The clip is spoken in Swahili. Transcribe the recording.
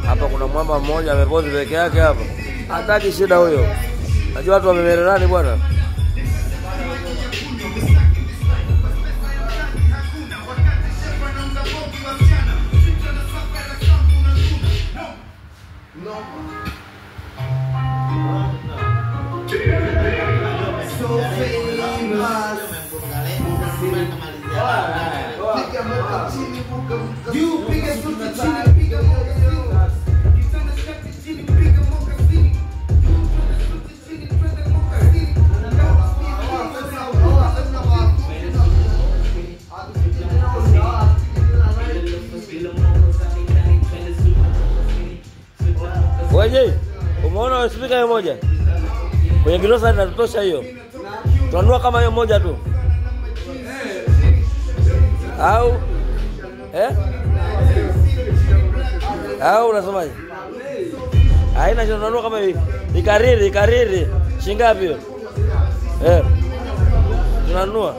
Hapa kuna mwamba mmoja amepozi peke yake hapa. Hataki shida huyo. Najua watu wamemererani bwana. Wewe, umeona speaker hiyo moja? Kwenye kilosa inatosha hiyo. Tunanunua kama hiyo moja tu. Au eh? Au unasemaje? Haina shida, tunanunua kama hivi. Ikariri, shilingi ngapi hiyo? Eh. Tunanunua.